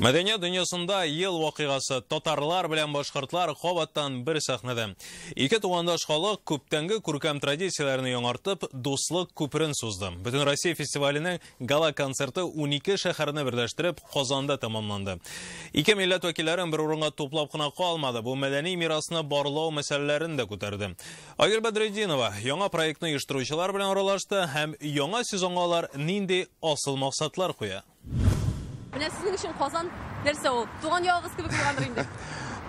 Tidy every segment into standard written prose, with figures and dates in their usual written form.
Мәдәният дөньясында ел вакыйгасы татарлар белән башкортлар кабаттан бер сәхнәдә. Ике тугандаш халык күптәнге күркәм традицияләрне яңартып, дуслык күперен сузды. Бөтен Россия фестиваленең гала-концерты 12 шәһәрне берләштереп, Казанда тәмамланды. Ике милләт вәкилләрен бер урынга туплап кына калмады, бу мәдәни мирасны барлау мәсьәләләрен дә күтәрде. Айгөл Бәдретдинова яңа проектны оештыручылар белән аралашты һәм яңа сезонга алар нинди асыл максатлар куя. Менә сезнең өчен Казан нәрсә ул? Туган ягыгыз кебек булгандыр инде.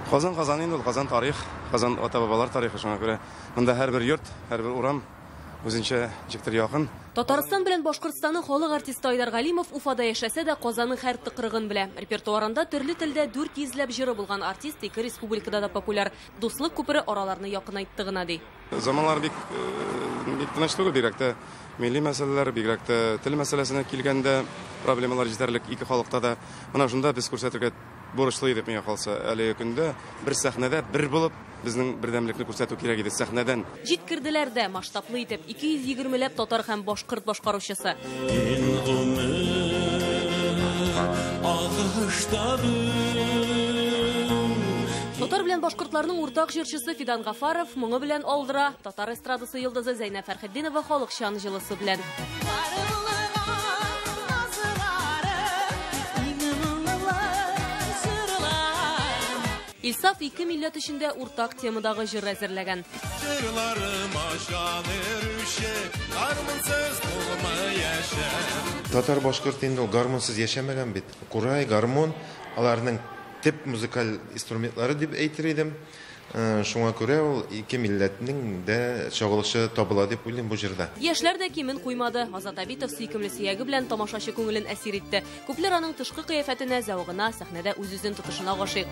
Казан Казан инде ул, Казан тарих, Казан ата-бабалар тарихы, шуңа күрә монда һәрбер йорт, һәрбер урам үзенчә ничектер якын. Татарстан белән Башкортстанның халык артисты Айдар Галимов Уфада яшәсә дә, Казанның һәр тыкрыгын белә. Репертуарында төрле телдә 400 ләп җыры булган артист ике республикада да популяр. Дуслык күпере араларны якынайтты гына ди. Заманнар бик тыныч түгел, бигрәк тә милли мәсьәләләр, бигрәк тә тел мәсьәләсенә килгәндә проблемалар җитәрлек ике халыкта да. Менә шунда без күрсәтергә бурычлы идек, миңа калса, әлеге көндә бер сәхнәдә бер булып безнең бердәмлекне күрсәтү кирәк иде сәхнәдән. Җиткерделәр дә масштаблы итеп 220 ләп татар һәм башкорт башкаручысы. Татар белән башкортларның уртак җырчысы Фидан Гафаров моңы белән алдыра. Татар эстрадасы йолдызы Зәйнәб Фәрхетдинова халыкчан җылысы белән. Илсаф ике милләт өчен дә уртак темадагы җыр әзерләгән. Татар башкорт инде ул гармунсыз яшәмәгән бит. Курай, гармун аларның төп музыкаль инструментлары дип әйтер идем. Шуңа күрә ул ике милләтнең дә чагылышы табыла дип уйлыйм бу җырда. Яшьләр дә кимен куймады. Азат Абитов сөйкемле сөяге белән тамашачы күңелен әсир итте. Күпләр аның тышкы кыяфәтенә, зәвыгына, сәхнәдә үз-үзен тотышына гашыйк.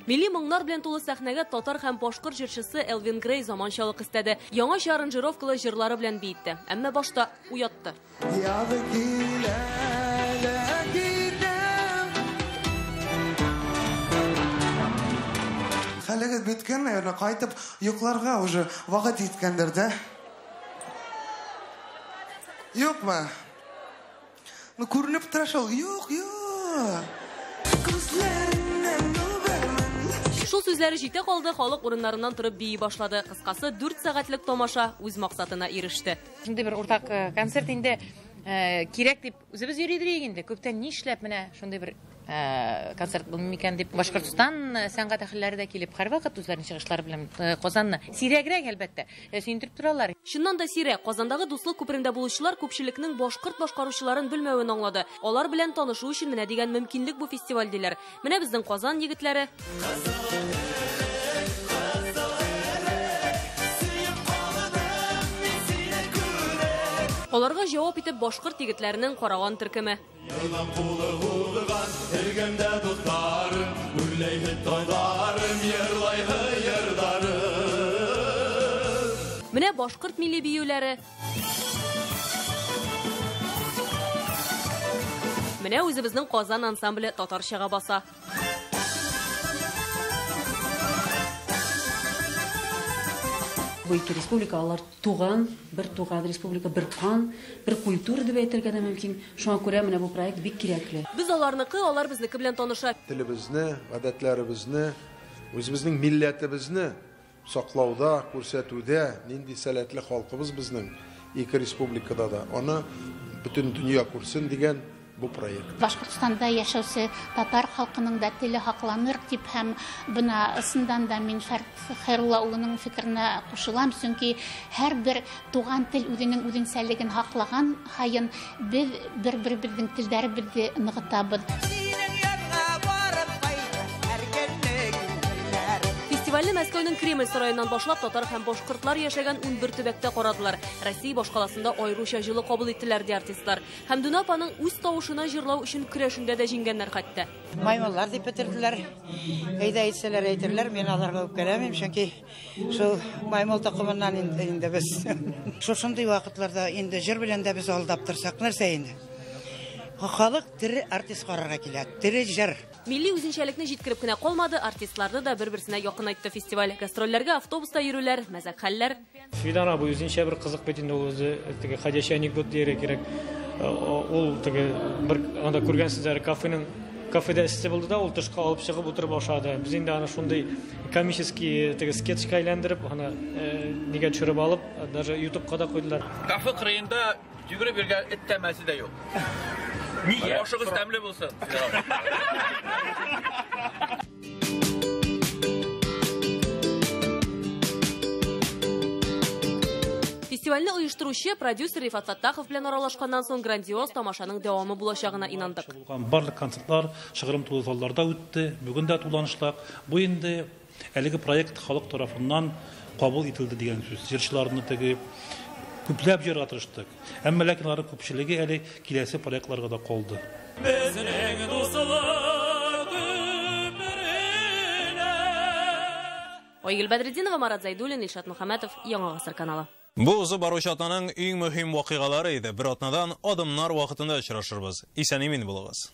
Милли моңнар белән тулы сәхнәгә татар һәм башкорт җырчысы Элвин Грей заманчалык өстәде. Яңача аранжировкалы җырлары белән биетте. Әмма башта уятты. Хәлегез беткән, наверное, кайтып йокларга уже вакыт җиткәндер, да? Юкмы? Ну, күренеп тора шул. Юк, юк. Шул сүзләре җитә калды, халык урыннарыннан торып бии башлады. Кыскасы, 4 сәгатьлек тамаша үз максатына иреште. Шундый бер уртак концерт инде кирәк дип үзебез йөри идек инде. Күптән нишләп менә шундый бер концерт булмый микән дип Башкортстан сәнгать әһелләре дә килеп һәрвакыт үзләренең чыгышлары белән Казанны сирәгрәк әлбәттә сөендереп торалар. Чыннан да сирәк. Казандагы дуслык күперендә булучылар күпчелекнең башкорт башкаручыларын белмәвен аңлады. Алар белән танышу өчен менә дигән мөмкинлек бу фестиваль диләр. Менә безнең Казан егетләре. Аларга җавап итеп башкорт егетләренең караван төркеме. Менә башкорт милли биюләре. Менә үзебезнең Казан ансамбле татарчага баса. Бу ике республика алар туган, бер туган республика, бер кан, бер культура дип әйтергә дә мөмкин. Шуңа күрә менә бу проект бик кирәкле. Без аларныкы, алар безнеке белән таныша. Телебезне, гадәтләребезне, үзебезнең милләтебезне саклауда, күрсәтүдә нинди сәләтле халкыбыз безнең ике республикада да. Аны бөтен дөнья күрсен дигән бу проект. Башкортстанда яшәүче татар халкының да теле һакланыр дип һәм бына ысындан да мин Фәрт Хәйрулла улының фикеренә кушылам, чөнки һәрбер туган тел үзенең үзенчәлеген һаклаган һайын без бер-беребезнең телдәребезне ныгытабыз. Фестивальне Мәскәүнең Кремль сараеннан башлап татар һәм башкортлар яшәгән 11 төбәктә карадылар. Россия башкаласында аеруча җылы кабул иттеләр ди артистлар. Хәмдүнә апаның үз тавышына җырлау өчен көрәшендә дә җиңгәннәр хәтта. Маймыллар дип бетерделәр. Әйдә әйтсәләр әйтерләр, мин аларга үпкәләмим, чөнки шул маймыл токымыннан инде без. Шушындый вакытларда инде җыр белән дә без алдап торсак нәрсә инде? Халык тере артист карарга килә, тере җыр. Милли үзенчәлекне җиткереп кенә калмады, артистларны да бер-берсенә якынайтты фестиваль. Гастрольләргә автобуста йөрүләр, мәзәк хәлләр. Фидан абый үзенчә бер кызык бит инде ул үзе, теге ходячий анекдот дияргә кирәк. Ул теге бер анда күргәнсезләр кафеның кафеда эссе булды да, ул тышка алып чыгып утырып ашады. Без инде аны шундый комический теге скетчка әйләндереп, аны нигә төшереп алып, даже YouTubeка да куйдылар. Кафе кырыенда йөгереп йөргән эт тәмәсе дә юк. Нигә? Ашыгыз тәмле булсын. Фестивальне оештыручы продюсер Рифат Фаттахов белән аралашканнан соң грандиоз тамашаның дәвамы булачагына инандык. Барлык концертлар шыгрым тулы залларда үтте. Бүген дә туланышлак. Бу инде әлеге проект халык тарафыннан кабул ителде дигән сүз. Җырчыларны теге күпләп җырга тырыштык. Әмма ләкин аларның күпчелеге әле киләсе проектларга да калды. Айгөл Бәдретдинова, Марат Зайдуллин, Илшат Мөхәммәтов, Яңа Гасыр каналы. Бу узып баручы атнаның иң мөһим вакыйгалары иде. Бер атнадан адымнар вакытында очрашырбыз. Исән-имин булыгыз.